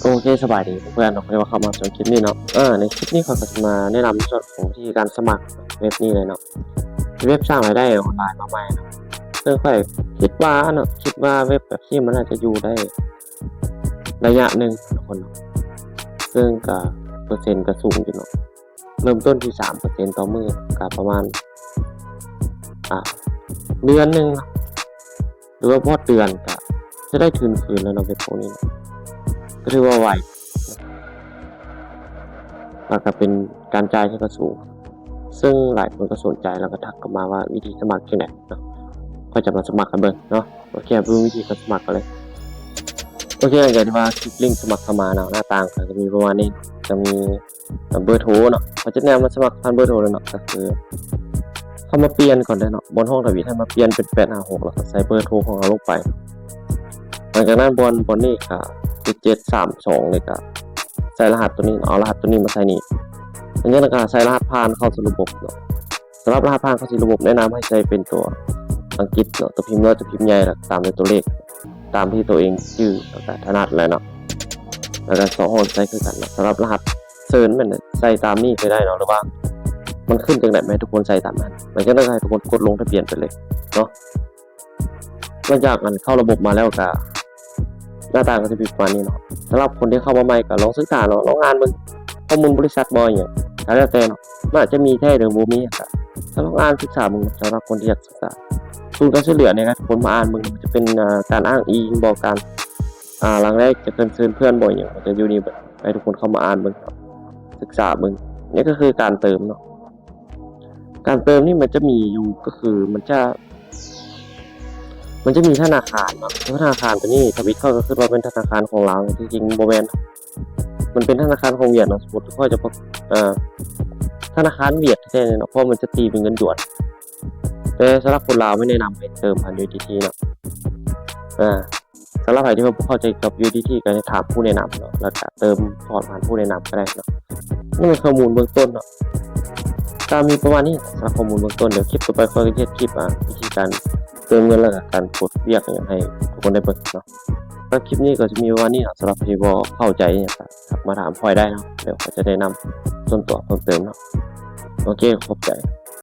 ໂອເຄ ສະບາຍດີເພື່ອນໆເນາະ ທີ່ວ່າເຂົ້າມາຊົມຄລິບນີ້ເນາະ. ເອີ ໃນຄລິບນີ້ຂ້ອຍກໍຊິມາແນະນຳໃນສ່ວນຂອງວິທີການສະໝັກເວັບນີ້ເລີຍເນາະ. ເປັນເວັບສ້າງລາຍໄດ້ອອນລາຍມາໃໝ່ເນາະ ເຊິ່ງຂ້ອຍຄິດວ່າເນາະ ຄິດວ່າເວັບແບບນີ້ມັນໜ້າຈະຢູ່ໄດ້ໄລຍະໜຶ່ງເນາະ ເຊິ່ງກໍເປີເຊັນກໍສູງຢູ່ເນາະ. ເລີ່ມຕົ້ນທີ່ສາມເປີເຊັນຕໍ່ມື້ ກໍປະມານ ອ່າ ເດືອນໜຶ່ງເນາະ ຫຼືວ່າບໍ່ເດືອນກໍຈະໄດ້ທຶນຄືນແລ້ວເນາະ ເວັບພວກນີ້ເນາະ ກໍຖືວ່າໄວ ແລ້ວກໍເປັນການຈ່າຍທີ່ກໍສູງ ເຊິ່ງຫຼາຍຄົນກໍສົນໃຈ ແລ້ວກໍທັກເຂົ້າມາວ່າວິທີສະໝັກຈັ່ງໃດເນາະ. ຂ້ອຍຈະມາສະໝັກໃຫ້ເບິ່ງເນາະ. ໂອເຄ ເບິ່ງວິທີການສະໝັກກັນເລີຍ. ໂອເຄ ຫຼັງຈາກທີ່ວ່າຄລິກລິ້ງສະໝັກເຂົ້າມາເນາະ ໜ້າຕ່າງກໍຈະມີປະມານນີ້ ຈະມີເບີໂທເນາະ. ເຂົາຈະແນະນຳສະໝັກຜ່ານເບີໂທເລີຍເນາະ ກໍຄືເຂົ້າມາປ່ຽນກ່ອນເດີເນາະ ບ່ອນຫ້ອງທຳອິດໃຫ້ມາປ່ຽນເປັນແປດຫ້າຫົກ ແລ້ວກໍໃສ່ເບີໂທຂອງເຮົາລົງໄປ. ຫຼັງຈາກນັ້ນບ່ອນ ບ່ອນນີ້ກໍເຈັດເຈັດສາມສອງ ນີ້ກໍໃສ່ລະຫັດໂຕນີ້ເນາະ ເອົາລະຫັດໂຕນີ້ມາໃສ່ນີ້. ຫຼັງຈາກນັ້ນກໍໃສ່ລະຫັດຜ່ານເຂົ້າສູ່ລະບົບເນາະ. ສຳລັບລະຫັດຜ່ານເຂົ້າສູ່ລະບົບ ແນະນຳໃຫ້ໃສ່ເປັນຕົວອັງກິດເນາະ ຕົວພິມນ້ອຍ ຕົວພິມໃຫຍ່ ແລ້ວຕາມດ້ວຍຕົວເລກ ຕາມທີ່ຕົວເອງຈື່ ແລ້ວກໍຖະໜັດແຫຼະເນາະ. ແລ້ວກໍສອງຫ້ອງໃສ່ຄືກັນເນາະ. ສຳລັບລະຫັດເຊີນແມ່ນໃສ່ຕາມນີ້ກໍໄດ້ເນາະ ຫຼືວ່າມັນຂຶ້ນຈັ່ງໃດ ໃຫ້ທຸກຄົນໃສ່ຕາມນັ້ນ. ຫຼັງຈາກນັ້ນກໍໃຫ້ທຸກຄົນກົດລົງທະບຽນໄປເລີຍເນາະ. ຫຼັງຈາກອັນເຂົ້າລະບົບມາແລ້ວກໍ ໜ້າຕາກໍຈະເປັນປະມານນີ້ເນາະ. ສຳລັບຄົນທີ່ເຂົ້າມາໃໝ່ກໍລອງສຶກສາເນາະ ລອງອ່ານເບິ່ງຂໍ້ມູນບໍລິສັດບໍ່ ອີ່ຫຍັງກໍແລ້ວແຕ່ເນາະ ມັນອາດຈະມີແທ້ຫຼືບໍ່ມີ ກໍລອງອ່ານສຶກສາເບິ່ງ ສຳລັບຄົນທີ່ຢາກສຶກສາ. ສູນການຊ່ວຍເຫຼືອນີ້ກໍໃຫ້ທຸກຄົນມາອ່ານເບິ່ງ ຈະເປັນ ອ່າ ການອ້າງອີງບໍ ການ ອ່າ ຫຼັງແລກຈະເຊີນເພື່ອນບໍ ອີ່ຫຍັງ ມັນຈະຢູ່ນີ້ເບິດ ໃຫ້ທຸກຄົນເຂົ້າມາອ່ານເບິ່ງເນາະ ສຶກສາເບິ່ງ. ນີ້ກໍຄືການເຕີມເນາະ. ການເຕີມນີ້ມັນຈະມີຢູ່ ກໍຄືມັນຈະ ມັນຈະມີທະນາຄານເນາະ. ທະນາຄານຕົວນີ້ທຳອິດຂ້ອຍກໍຄິດວ່າເປັນທະນາຄານຂອງລາວ ທີ່ຈິງບໍ່ແມ່ນ ມັນເປັນທະນາຄານຂອງຫວຽດເນາະ. ສົມມຸດຂ້ອຍຈະ ເອີ ທະນາຄານຫວຽດແທ້ໆເນາະ ເພາະມັນຈະຕີເປັນເງິນຢວນ. ແຕ່ສຳລັບຄົນລາວ ແມ່ນແນະນຳໃຫ້ເຕີມຜ່ານ USDT ເນາະ. ອາ ສຳລັບໃຜທີ່ວ່າບໍ່ເຂົ້າໃຈກັບ USDT ກໍໃຫ້ຖາມຜູ້ແນະນຳເນາະ ແລ້ວກໍເຕີມພອດຜ່ານຜູ້ແນະນຳກໍໄດ້ເນາະ. ນີ້ແມ່ນຂໍ້ມູນເບື້ອງຕົ້ນເນາະ. ກໍມີປະມານນີ້ສຳລັບຂໍ້ມູນເບື້ອງຕົ້ນ. ດຽວຄລິບຕໍ່ໄປຂ້ອຍກໍຈະເຮັດຄລິບ ອ່າ ວິທີການເຕີມເງິນ ແລ້ວກໍການກົດວຽກຫຍັງໃຫ້ທຸກຄົນໄດ້ເບິ່ງເນາະ. ສຳລັບຄລິບນີ້ກໍຈະມີປະມານນີ້ເນາະ. ສຳລັບທີ່ບໍ່ເຂົ້າໃຈຫຍັງກໍທັກມາຖາມຂ້ອຍໄດ້ເນາະ. ດຽວຂ້ອຍຈະແນະນຳສ່ວນຕົວເພີ່ມເຕີມເນາະ. ໂອເຄ ຂອບໃຈ.